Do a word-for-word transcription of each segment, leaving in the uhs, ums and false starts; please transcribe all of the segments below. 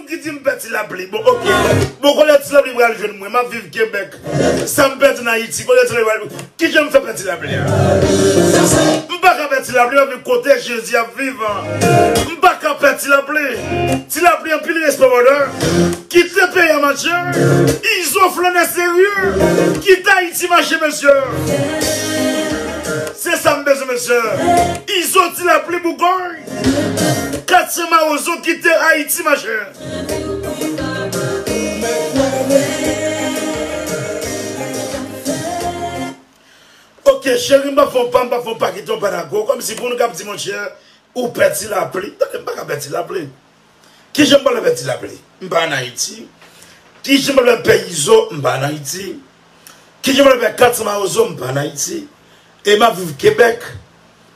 Ki di m pè Ti Lapli. Bon, oke. Bon, kote Ti Lapli pral jwenn mwen? M ap viv Kebèk. Sa m pèdi an Ayiti, kote Ti Lapli pral? Kijan m fè pè Ti Lapli a? M pa ka pè Ti Lapli, m ap viv kote Jezi ap viv. M pa ka pè Ti Lapli. Ti Lapli, anpil respè, brother. Kite peyi a, matye. Izo flannè serye. Kite Ayiti mache, mesye. Se sa m bezwen, mesye. Izo, Ti Lapli, Bougòy. Katye Mawozo, kite Ayiti mache. Ok, cheri, m pa fè w pa, m pa fè w pa kite w pa dakò. Kòmsi pou nou k ap di, monchè, ou pè Ti Lapli. Tande, m pa ka pè Ti Lapli. Kijan m pral fè pè Ti Lapli? M pa ann Ayiti. Kijan m pral fè pè Izo? M pa ann Ayiti. Kijan m pral fè Katye Mawozo? M pa ann Ayiti. E m ap viv Kebèk.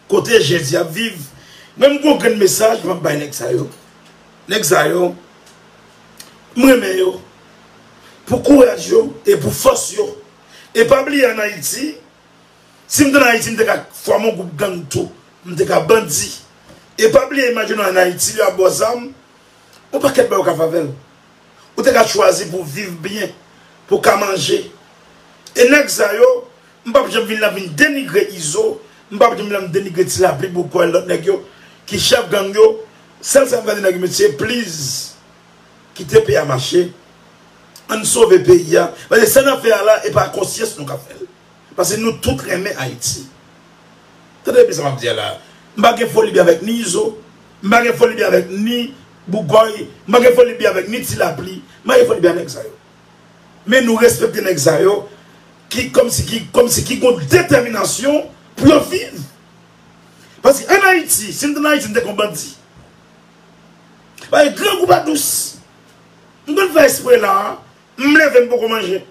Kote Jezi ap viv. Mwen, m gon grenn mesaj m ap bay nèg sa yo. Nèg sa yo, m renmen yo. Pou kouraj yo e pou fòs yo. E pa bliye, ann Ayiti, si m te ann Ayiti, m te ka fòme yon gwoup gang tou. M te ka bandi. E pa bliye, imajine w ann Ayiti, yo ap ba w zam, yon pakèt bagay ou ka fè avè l. Ou te ka chwazi pou w viv byen, pou w ka manje. E nèg sa yo, m p ap janm vin la vin denigre Izo, m p ap janm vin la vin denigre Ti Lapli, Bougòy, lòt nèg yo, ki chèf gang yo. Sèl sa m ka di nèg yo, mesye, please, kite peyi a mache. Ann sove peyi a. Paske sa n ap fè a la, e pa konsyans nou k ap fè l. Paske nou tout renmen Ayiti. Tande byen sa m ap di a la. M pa gen foli byen avèk ni Izo, m pa gen foli byen avèk ni Bougòy, m pa gen foli byen avèk ni Ti Lapli, m pa gen foli byen ak nèg sa yo. Men nou respekte nèg sa yo ki kòmsi ki kòmsi ki gon detèminasyon pou yo viv. Paske ann Ayiti, si m te ann Ayiti, m te kon bandi. Paske grangou pa dous. M konn fè espre la, m leve m poko manje.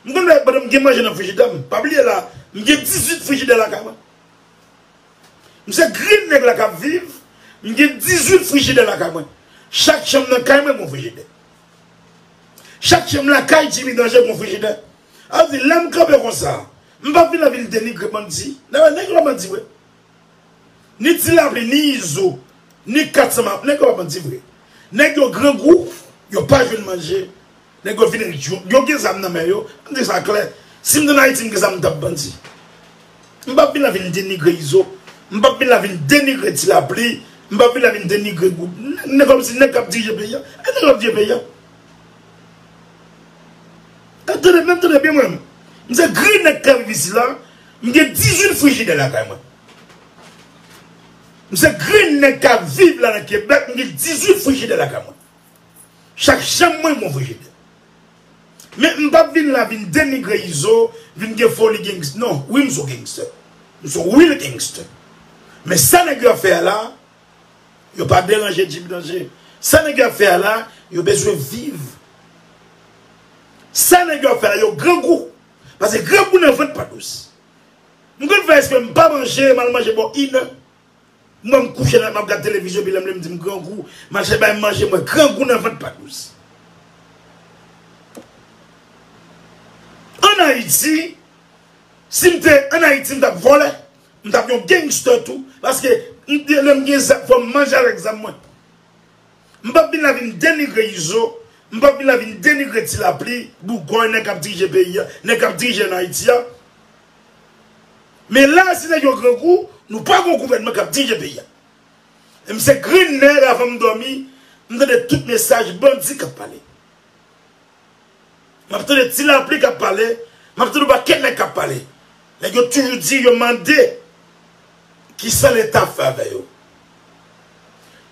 M konn fè pandan m gen manje nan frijidè m. Pa bliye la, m gen dizuit frijidè lakay mwen. M se grenn nèg la k ap viv, m gen dizuit frijidè lakay mwen. Chak chanm nan kay mwen gon frijidè. Chak chanm lakay Jimmy Danje gon frijidè. Sa vle di, lè m kanpe konsa, m p ap vin la vin denigre bandi. Dayè, nèg yo pa bandi vre. Ni Ti Lapli, ni Izo, ni Katye Mawozo, nèg yo pa bandi vre. Nèg yo grangou, yo pa jwenn manje. Nèg yo vin rich, yo, yo gen zam nan men yo. M di sa klè. Si m te ann Ayiti, m gen zam, m t ap bandi. M p ap vin la vin denigre Izo. M p ap vin la vin denigre Ti Lapli. M p ap vin la vin denigre gwoup. Nèg, nèg kòmsi nèg k ap dirije peyi a. E nèg k ap dirije peyi a. Tande, men tande byen mwen. M se grenn nèg k ap viv isit la. M gen dizuit frijidè lakay mwen. M se grenn nèg k ap viv la nan Kebèk. M gen dizuit frijidè lakay mwen. Chak chanm mwen gon frijidè. Men m p ap vin la vin denigre Izo, vin gen foli gangster. Non, wi, m se yon gangster. M se yon real gangster. Men sa nèg yo ap fè a la, yo pa deranje Jimmy Danje. Sa nèg yo ap fè a la, yo bezwen viv. Sa nèg yo ap fè a la, yo grangou. Paske grangou nan vant pa dous. M konn fè espre m pa manje, m al manje bò inè. Mwen, m kouche la, m ap gad televizyon, epi lè m leve, m di m grangou. M al chèche bay manje, mwen grangou nan vant pa dous. Ann Ayiti, si m te ann Ayiti, m t ap vòlè, m t ap yon gangster tou, paske m te, lè m gen zam, fò m manje avèk zam mwen. M p ap vin la vin denigre Izo, m p ap vin la vin denigre Ti Lapli, Bougòy, nèg k ap dirije peyi a, nèg k ap dirije ann Ayiti a. Men la, si nèg yo grangou, nou pa gon gouvènman k ap dirije peyi a. E m se grenn nèg, avan m dòmi, m tande tout mesaj bandi k ap pale. M ap tande Ti Lapli k ap pale, m ap tande yon pakèt nèg k ap pale. Nèg yo toujou di yo mande kisa Leta fè avè yo.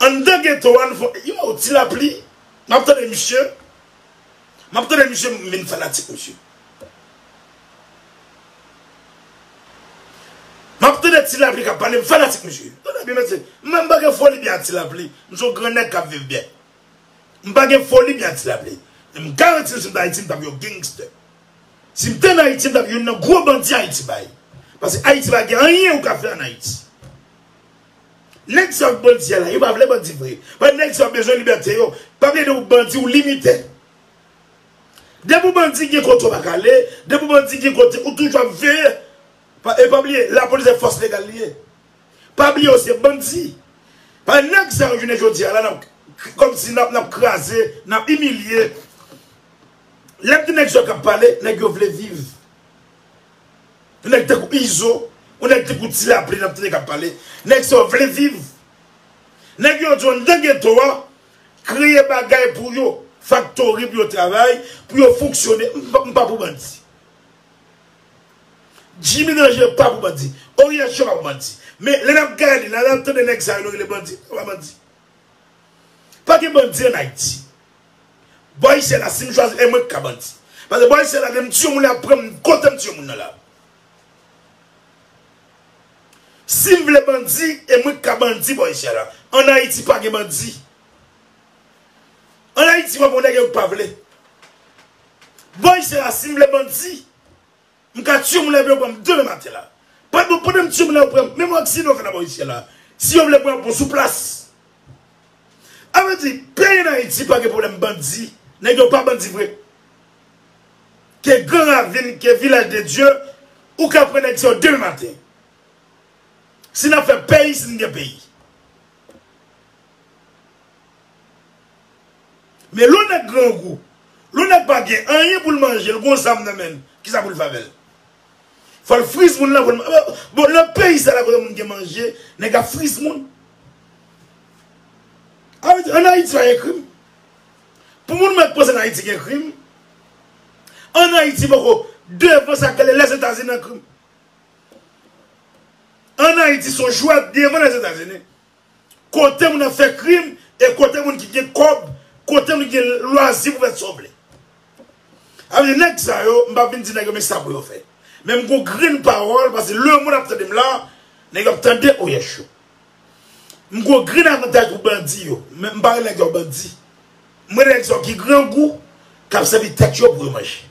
Anndan geto a, nou fè yon Ti Lapli, m ap tande misye, m ap tande misye, m vin fanatik misye. M ap tande Ti Lapli k ap pale, m fanatik misye. Tande byen, mesye. M menm pa gen foli byen ak Ti Lapli. M se yon gran nèg k ap viv byen. M pa gen foli byen ak Ti Lapli. Men m garanti w, si m t Ayiti, m t ap yon gangster. Si m te ann Ayiti, m t ap youn nan gwo bandi Ayiti bay. Paske Ayiti pa gen anyen ou ka fè ann Ayiti. Nèg sa yo k bandi a la, yo pa vle bandi vre. Paske nèg sa yo bezwen libète yo. Pa bliye depi w bandi, ou limite. Depi w bandi gen kote w pa ka ale, depi w bandi gen kote, ou toujou ap veye. Pa, e pa bliye, lapolis se fòs legal li ye. Pa bliye, yo se bandi. Paske nèg sa yo jounen jodi a la, n ap, kòmsi n ap, n ap kraze, n ap imilye. Lè m di nèg sa k ap pale, nèg yo vle viv. Yon nèg tankou Izo, yon nèg tankou Ti Lapli n ap tande k ap pale. Nèg sa yo vle viv. Nèg yo di w anndan geto a, kreye bagay pou yo, faktori pou yo travay, pou yo fonksyone. M pa, m pa pou bandi. Jimmy Danje pa pou bandi. Oriacho pa pou bandi. Men lè n ap gade, lè n ap tande nèg sa yo, nou rele bandi. Yo pa bandi. Pa gen bandi ann Ayiti. Bò isyè la, si m chwazi, e mwen k ka bandi. Paske bò isyè la, lè m tiye moun la, pran m kote m tiye moun nan la. Si m vle bandi, e mwen k ka bandi bò isyè la. Ann Ayiti, pa gen bandi. Ann Ayiti, w ap wè nèg yo k pa vle. Bò isyè la, si m vle bandi, m ka tiye moun la epi yo pran m demen maten la. Pandan, pandan m tiye moun la, yo pran m. Menm aksidan yo fè nan bò isyè la. Si yo vle pran m, bon, sou plas. A vle di, peyi ann Ayiti pa gen pwoblèm bandi. Nèg yo pa bandi vre. Ke Gran Ravin, ke Vilaj de Dye, ou ka pran nèg sa yo demen maten. Si n ap fè peyi, si n gen peyi. Men lè yon nèg grangou, lè yon nèg pa gen anyen pou l manje, l gon zam nan men l, kisa pou l fè avè l? Fò l friz moun lan pou l. Bon, nan peyi sa la kote moun gen manje, nèg ap friz moun. A vle di, ann Ayiti pa gen krim. Pou moun mèt panse ann Ayiti gen krim, ann Ayiti poko devan sa k rele Lèzetazini nan krim. Ann Ayiti se yon jwèt devan Lèzetazini. Kote moun ap fè krim e kote moun ki gen kòb, kote moun ki gen lwazi pou fè sa w vle. A vle di nèg sa yo, m p ap vin di nèg yo men sa pou yo fè. Men m gon grenn pawòl, paske lemonn ap tande m la, nèg yo ap tande Oyèch yo. M gon grenn avantaj pou bandi yo, men m pa rele nèg yo bandi. M rele nèg sa yo ki grangou, k ap sèvi tèt yo pou yo manje.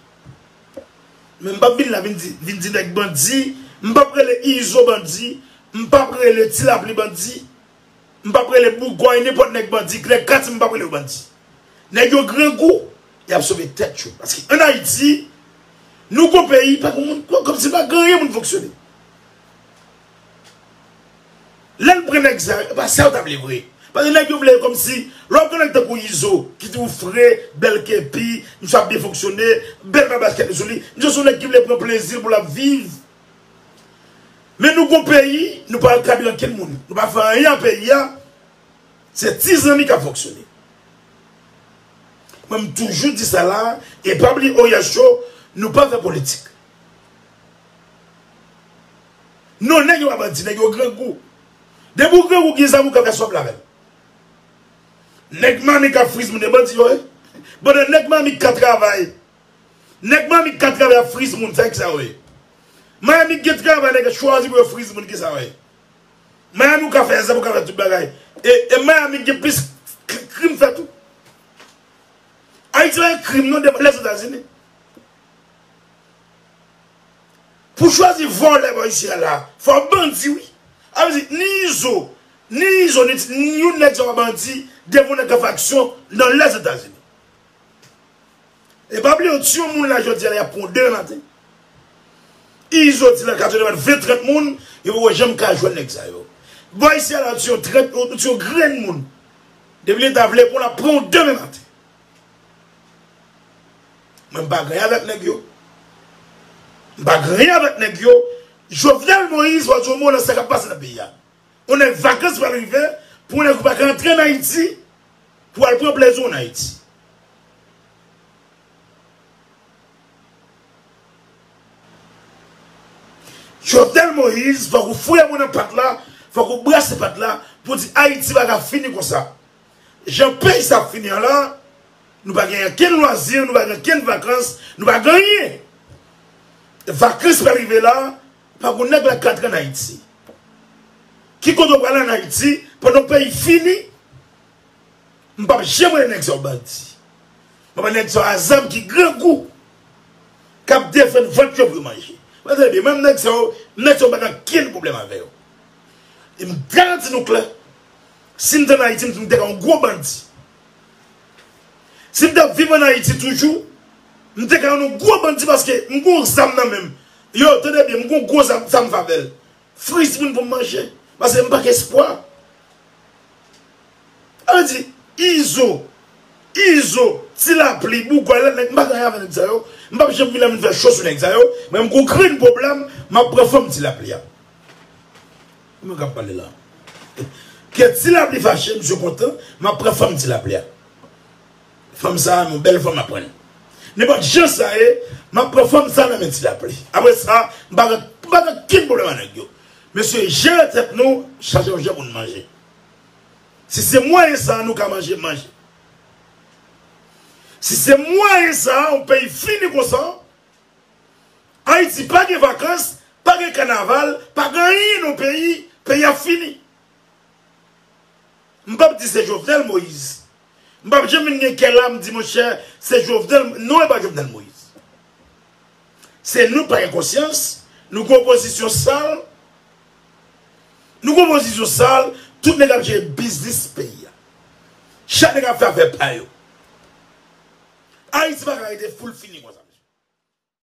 Men m p ap vin la vin di, vin di nèg bandi, m p ap rele Izo bandi, m p ap rele Ti Lapli bandi. M p ap rele Bougòy, nenpòt nèg bandi, nèg Katim, m p ap rele yo bandi. Nèg yo grangou, y ap sove tèt yo. Paske ann Ayiti, nou gon peyi, pa gen moun, kòmsi pa gen anyen moun fonksyone. Lè n pran nèg sa yo, e pa sa yo ta vle vre. Paske nèg yo vle kòmsi, lè w gen nèg tankou Izo, ki toujou fre, bèl kepi, misye ap byen fonksyone, bèl pa baskèt sou li, misye se yon nèg ki vle pran plezi l pou l ap viv. Men nou gon peyi, nou pa ankadre ankenn moun. Nou pa fè anyen a peyi a. Se ti zanmi k ap fonksyone. Mwen, m toujou di sa la, e pa bliye Oyèch yo, nou pa fè politik. Non, nèg yo pa bandi, nèg yo grangou. Depi w grangou, gen zam ou ka fè sa w vle avè l. Nèg Mamik k ap friz moun, e bandi yo ye. Pandan nèg Mamik ka travay, Nèg Mamik ka travay ap friz moun, sa ki sa w ye? Mayami gen travay, nèg yo chwazi pou yo friz moun, ki sa w ye? Mayami ou ka fè zam, ou ka fè tout bagay. E, e Mayami gen plis k-, krim fè tou. Ayiti pa gen krim non devan Lèzetazini. Pou chwazi vòlè bò isi a la, fò bandi wi. A vle di, ni Izo, ni Izo, ni, ni youn nèg sa yo pa bandi, devan nèg k ap fè aksyon nan Lèzetazini. E pa bliye, yon ti yon moun la jodi a la, y ap pran w demen maten. Izo di la ka jwenn ven trant moun, yo poko janm ka jwenn nèg sa yo. Bò isi a la, yon ti yon trant, yon ti yon grenn moun. Depi Leta vle pran w, l ap pran w demen maten. Mwen m pa gen anyen avèk nèg yo. M pa gen anyen avèk nèg yo. Jovenel Moïse, w a di yon mo nan sa k ap pase nan peyi a. Yon nèg vakans pral rive, pou yon nèg ou pa ka antre ann Ayiti, pou al pran plezi w ann Ayiti. Jovenel Moïse, fòk ou foure men w nan pat la, fòk ou brase pat la, pou di Ayiti pa ka fini konsa. Jan peyi sa ap fini an la, nou pa gen ankenn lwazi, nou pa gen ankenn vakans, nou pa gen anyen. Vakans pral rive la, pa gon nèg la k ka antre ann Ayiti. Ki kote w pral ann Ayiti, pandan yon peyi fini, m p ap janm rele nèg sa yo bandi. M ap rele nèg sa yo a zam ki grangou, k ap defann vant yo pou yo manje. Mwen tande byen, menm nèg sa yo, nèg sa yo pa gen ankenn pwoblèm avè yo. E m garanti nou klè, si m te ann Ayiti, m te ka yon gwo bandi. Si m t ap viv ann Ayiti toujou, m te ka yon gwo bandi paske m gon zam nan men m. Yo, tande byen, m gon gwo zam, zam favè l. Friz moun pou m manje. Paske m pa gen espwa. A vle di, Izo, Izo, Ti Lapli, Bougway, lòt nèg, m pa gen anyen avè nèg sa yo. M p ap janm vin la vin fè cho sou nèg sa yo. Mwen, m gon grenn pwoblèm, m ap pran fanm Ti Lapli a. Mwen k ap pale la. Kè Ti Lapli fache, misye kontan, m ap pran fanm Ti Lapli a. Fanm sa a, yon bèl fanm ap pran. Nenpòt jan sa ye, m ap pran fanm sa a nan men Ti Lapli. Apre sa, m pa gen, m pa gen okenn pwoblèm ak nèg yo. Mesye, jere tèt nou, chache yon jan pou n manje. Si se mwayen sa a nou ka manje, manje. Si se mwayen sa a, yon peyi fini konsa, Ayiti pa gen vakans, pa gen kanaval, pa gen anyen nan peyi, peyi a fini. M p ap di se Jovenel Moïse. M p ap janm vin gen kè la, m di, monchè, se Jovenel. Non, e pa Jovenel Moïse. Se nou pa gen konsyans, nou gen opozisyon sal, nou gen opozisyon sal, tout nèg ap jere biznis peyi a. Chak nèg ap fè afè pa yo. Ayiti pa ka rete foul fini konsa.